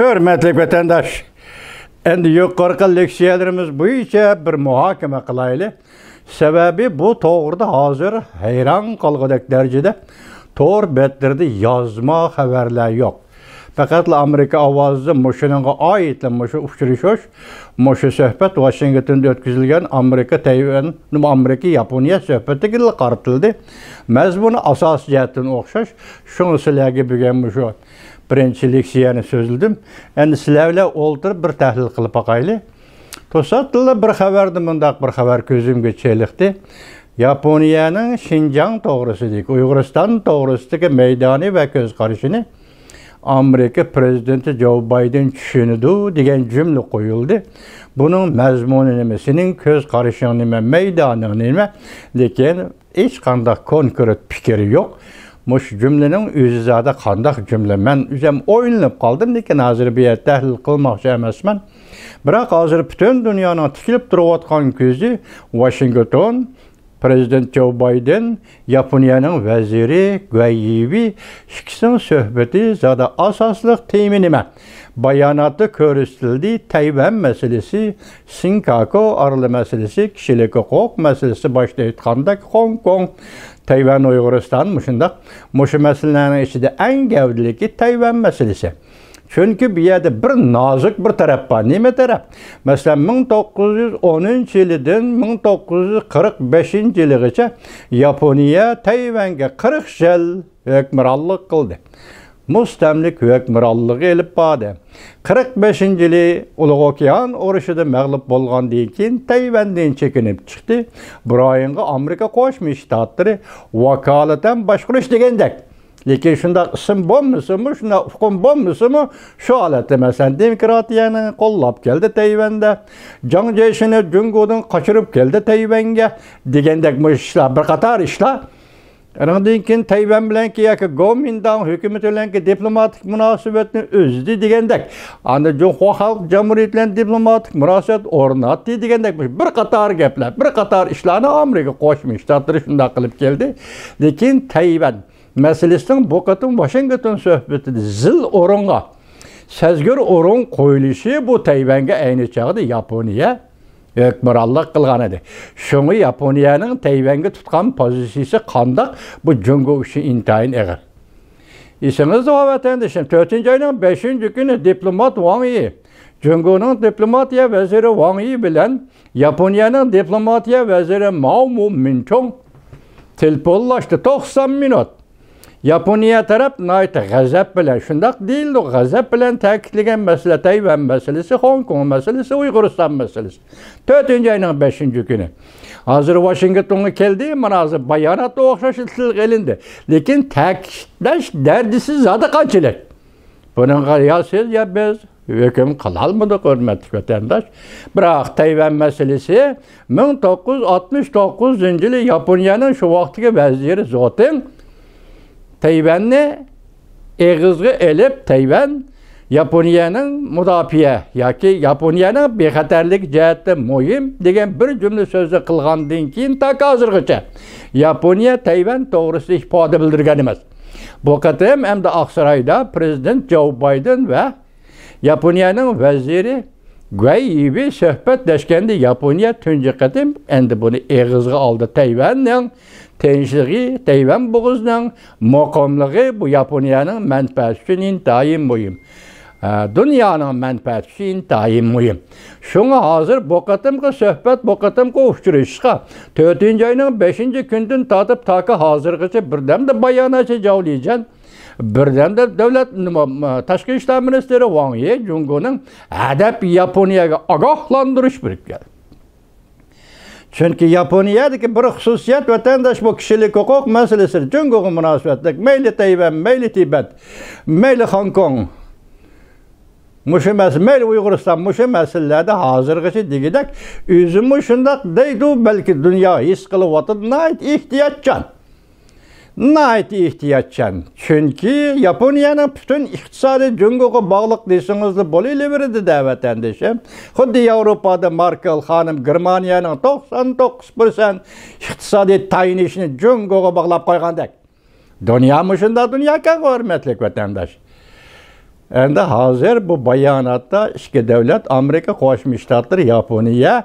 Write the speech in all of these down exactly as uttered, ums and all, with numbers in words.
ھۆرمەتلىك ۋەتەنداش، ئەمدى يۇقىرىقى لېكسىيەلىرىمىز بويىچە بىر مۇھاكىمە قىلايلى. سەۋەبى، بۇ توغرىدا ھازىر ھەيران قالغۇدەك دەرىجىدە تور بەتلىرىدە يازما خەۋەرلەر يوق. پەقەتلا ئامېرىكا ئاۋازىدا مۇشۇنىڭغا ئائىتلا مۇشۇ ئۇچرىشىش، مۇشۇ سۆھبەت ۋاشىنگتوندا ئۆتكۈزۈلگەن ئامېرىكا تەيۋەن، ئامېرىكا ياپونىيە سۆھبىتىگىلا قارىتىلدى. مەزمۇنى ئاساسىي جەھەتتىن ئوخشاش. شۇڭا سىلەرگە بۈگۈن مۇشۇ بىرىنچى لېكسىيەنى سۆزلىدىم. ئەمدى سىلەر بىلەن ئولتۇرۇپ بىر تەھلىل قىلىپ باقايلى. توساتتىنلا بىر خەۋەردە مۇنداق بىر خەۋەر كۆزۈمگە چېلىقتى. ياپونىيەنىڭ شىنجاڭ توغرىسىدىكى، ئۇيغۇرىستان توغرىسىدىكى مەيدانى ۋە كۆز قارىشىنى ئامېرىكا پىرېزىدېنتى جو بايدېن چۈشىنىدۇ دېگەن جۈملە قويۇلدى. بۇنىڭ مەزمۇنى نېمە؟ سېنىڭ كۆز قارىشىڭ نېمە؟ مەيدانىڭ نېمە؟ لېكىن ھېچقانداق كونكرېت پىكرى يوق. مۇشۇ جۈملىنىڭ ئۆزى زادى قانداق جۈملە؟ مەن ئۆزۈم ئويلىنىپ قالدىم، لېكىن ھازىر بۇ يەردە تەھلىل قىلماقچى ئەمەسمەن. بىراق ھازىر پۈتۈن دۇنيانىڭ تىكىلىپ تۇرۇۋاتقان كۆزى ۋاشىنگتون، پىرېزىدېنت جو بايدېن، ياپونىيەنىڭ ۋەزىرى گۇەي يىۋېي ئىككىسىنىڭ سۆھبىتى. زادى ئاساسلىق تېما نېمە؟ باياناتتا كۆرسىتىلدى، تەيۋەن مەسىلىسى، سىنكاكۇ ئارىلى مەسىلىسى، كىشىلىك ھوقۇق مەسىلىسى، باشتا ئېيتقاندەك خوڭكوڭ، تەيۋەن، ئۇيغۇرىستان، مۇشۇنداق. مۇشۇ مەسىلىلەرنىڭ ئىچىدە ئەڭ گەۋدىلىكى تەيۋەن مەسىلىسى. چۈنكى بۇ يەردە بىر نازۇك بىر تەرەپ بار. نېمە تەرەپ؟ مەسىلەن، مىڭ توققۇز يۈز ئونىنچى يىلىدىن مىڭ توققۇز يۈز قىرىق بەشىنچى يىلىغىچە ياپونىيە تەيۋەنگە قىرىق يىل ھۆكۈمرانلىق قىلدى. مۇستەملىكە ھۆكۈمرانلىقى ئېلىپ باردى. قىرىق بەشىنچى يىلى ئۇلۇغ ئوكيان ئۇرۇشىدا مەغلۇپ بولغاندىن كېيىن، تەيۋەندىن چېكىنىپ چىقتى. بۇ رايونغا ئامېرىكا قوشما شتاتلىرى ۋاكالىتەن باشقۇرۇش دېگەندەك. لېكىن شۇنداق ئىسىم بولمىسىمۇ، شۇنداق ئۇقۇم بولمىسىمۇ، شۇ ھالەتتە، مەسىلەن، دېموكراتىيەنى قوللاپ كەلدى تەيۋەندە. جاڭ جيېشىنى جۇڭگودىن قاچۇرۇپ كەلدى تەيۋەنگە دېگەندەك مۇشۇ ئىشلار، بىر قاتار ئىشلار. ئۇنىڭدىن كېيىن تەيۋەن بىلەنكى ياكى گومىنداڭ ھۆكۈمىتى بىلەنكى دىپلوماتىك مۇناسىۋەتنى ئۈزدى دېگەندەك، ئاندىن جۇڭخۇا خەلق جۇمھۇرىيىتى بىلەن دىپلوماتىك مۇناسىۋەت ئورناتتى دېگەندەك، مۇشۇ بىر قاتار گەپلەر، بىر قاتار ئىشلارنى ئامېرىكا قوشما شتاتلىرى شۇنداق قىلىپ كەلدى. لېكىن تەيۋەن مەسىلىسىنىڭ بۇ قېتىم ۋاشىنگتون سۆھبىتىدە زىل ئورۇنغا، سەزگۈر ئورۇن قويۇلۇشى بۇ تەيۋەنگە ئەينى چاغدا ياپونىيە ھۆكۈمرانلىق قىلغان ئىدى. شۇڭا ياپونىيەنىڭ تەيۋەنگە تۇتقان پوزىتسىيىسى قانداق، بۇ جۇڭگو ئۈچۈن ئىنتايىن ئېغىر. ئېسىڭىزدە بار، ۋەتەندىشىم، تۆتىنچى ئاينىڭ بەشىنچى كۈنى دىپلومات ۋاڭ يى، جۇڭگونىڭ دىپلوماتىيە ۋەزىرى ۋاڭ يى بىلەن ياپونىيەنىڭ دىپلوماتىيە ۋەزىرى ماۋ مۇ مىنچۇڭ تېلېفونلاشتى، توقسان مىنۇت. ياپونىيە تەرەپ ناھايىتى غەزەپ بىلەن، شۇنداق دېيىلىدۇ، غەزەپ بىلەن تەكىتلىگەن مەسىلە تەيۋەن مەسىلىسى، خوڭكوڭ مەسىلىسى، ئۇيغۇرىستان مەسىلىسى. تۆتىنچى ئاينىڭ بەشىنچى كۈنى. ھازىر ۋاشىنگتونغا كەلدى، مانا ھازىر باياناتتا ئوخشاش تىلغا ئېلىندى. لېكىن تەكىتلەش دەرىجىسى زادى قانچىلىك؟ بۇنىڭغا يا سىز، يا بىز ھۆكۈم قىلالمىدۇق، ھۆرمەتلىك ۋەتەنداش. بىراق تەيۋەن مەسىلىسى مىڭ توققۇز يۈز ئاتمىش توققۇزىنچى يىلى ياپونىيەنىڭ شۇ ۋاقىتتىكى ۋەزىرى زوتىڭ تەيۋەننى ئېغىزغا ئېلىپ، تەيۋەن ياپونىيەنىڭ مۇداپىئە ياكى ياپونىيەنىڭ بىخەتەرلىك جەھەتتە مۇھىم دېگەن بىر جۈملە سۆزنى قىلغاندىن كېيىن، تاكى ھازىرغىچە ياپونىيە تەيۋەن توغرىسىدا ئىپادە بىلدۈرگەن ئەمەس. بۇ قېتىم ئەمدى ئاقسارايدا پىرېزىدېنت جو بايدېن ۋە ياپونىيەنىڭ ۋەزىرى گۇەي يىۋېي سۆھبەتلەشكەندە، ياپونىيە تۇنجى قېتىم ئەمدى بۇنى ئېغىزغا ئالدى. تەيۋەننىڭ تىنچلىقى، تەيۋەن بوغۇزىنىڭ مۇقىملىقى بۇ ياپونىيەنىڭ مەنپەئەتى ئۈچۈن ئىنتايىن مۇھىم. ئە، دۇنيانىڭ مەنپەئەتى ئۈچۈن ئىنتايىن مۇھىم. شۇڭا ھازىر بۇ قېتىمقى سۆھبەت، بۇ قېتىمقى ئۇچرىشىشقا تۆتىنچى ئاينىڭ بەشىنچى كۈنىدىن تارتىپ تاكى ھازىرغىچە بىردەمدە باياناتچى جاۋ لىجيەن، بىردەمدە دۆلەت، نېمە، تاشقى ئىشلار مىنىستىرى ۋاڭ يى جۇڭگونىڭ ھەدەپ ياپونىيەگە ئاگاھلاندۇرۇش بېرىپ كەلدى. چۈنكى ياپونىيەدىكى بىر خۇسۇسىيەت، ۋەتەنداش، بۇ كىشىلىك ھوقۇق مەسىلىسى، جۇڭگوغا مۇناسىۋەتلىك، مەيلى تەيۋەن، مەيلى تىبەت، مەيلى خوڭكوڭ، مۇشۇ مەسىلە، مەيلى ئۇيغۇرىستان، مۇشۇ مەسىلىلەردە ھازىرغىچە دېگۈدەك ئۆزىمۇ شۇنداق دەيدۇ، بەلكى دۇنيا ھېس قىلىۋاتىدۇ، ناھايىتى ئېھتىياتچان. ناھايىتى ئېھتىياتچان. چۈنكى ياپونىيەنىڭ پۈتۈن ئىقتىسادى جۇڭگوغا باغلىق دېسىڭىزلا بولۇۋېرىدۇ-دە، ۋەتەندىشىم. خۇددى ياۋروپادا ماركېل خانىم گېرمانىيەنىڭ توقسان توققۇز پىرسەنت ئىقتىسادىي تايىنىشىنى جۇڭگوغا باغلاپ قويغاندەك. دۇنيا مۇشۇنداق دۇنياكەن، ھۆرمەتلىك ۋەتەنداش. ئەمدى ھازىر بۇ باياناتتا ئىككى دۆلەت، ئامېرىكا قوشما شتاتلىرى، ياپونىيە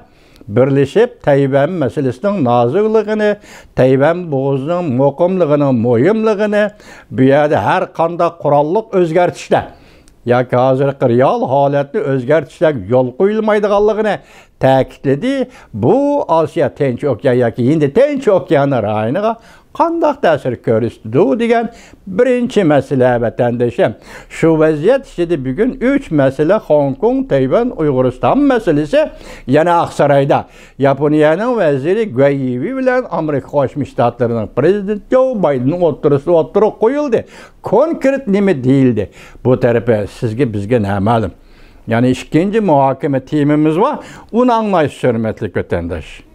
بىرلىشىپ تەيۋەن مەسىلىسىنىڭ نازۇكلۇقىنى، تەيۋەن بوغۇزىنىڭ مۇقىملىقىنىڭ مۇھىملىقىنى، بۇ يەردە ھەر قانداق قوراللىق ئۆزگەرتىشلەر ياكى ھازىرقى رېئال ھالەتنى ئۆزگەرتىشلەرگە يول قويۇلمايدىغانلىقىنى تەكىتلىدى. بۇ ئاسىيا تىنچ ئوكيان ياكى ھىندى تىنچ ئوكيانى رايونىغا قانداق تەسىر كۆرسىتىدۇ دېگەن بىرىنچى مەسىلە، ۋەتەندىشىم. شۇ ۋەزىيەت ئىچىدە بۈگۈن ئۈچ مەسىلە، خوڭكوڭ، تەيۋەن، ئۇيغۇرىستان مەسىلىسى يەنە ئاقسارايدا ياپونىيەنىڭ ۋەزىرى گۇەي يىۋېي بىلەن ئامېرىكا قوشما شتاتلىرىنىڭ پرېزىدېنتى جو بايدېن ئوتتۇرىسىدا ئوتتۇرىغا قويۇلدى. كونكرېت نېمە دېيىلدى؟ بۇ تەرىپى سىزگە، بىزگە نامەلۇم. يەنى ئىككىنچى مۇھاكىمە تېمىمىز بار. ئۇنى ئاڭلايسىز، ھۆرمەتلىك ۋەتەنداش.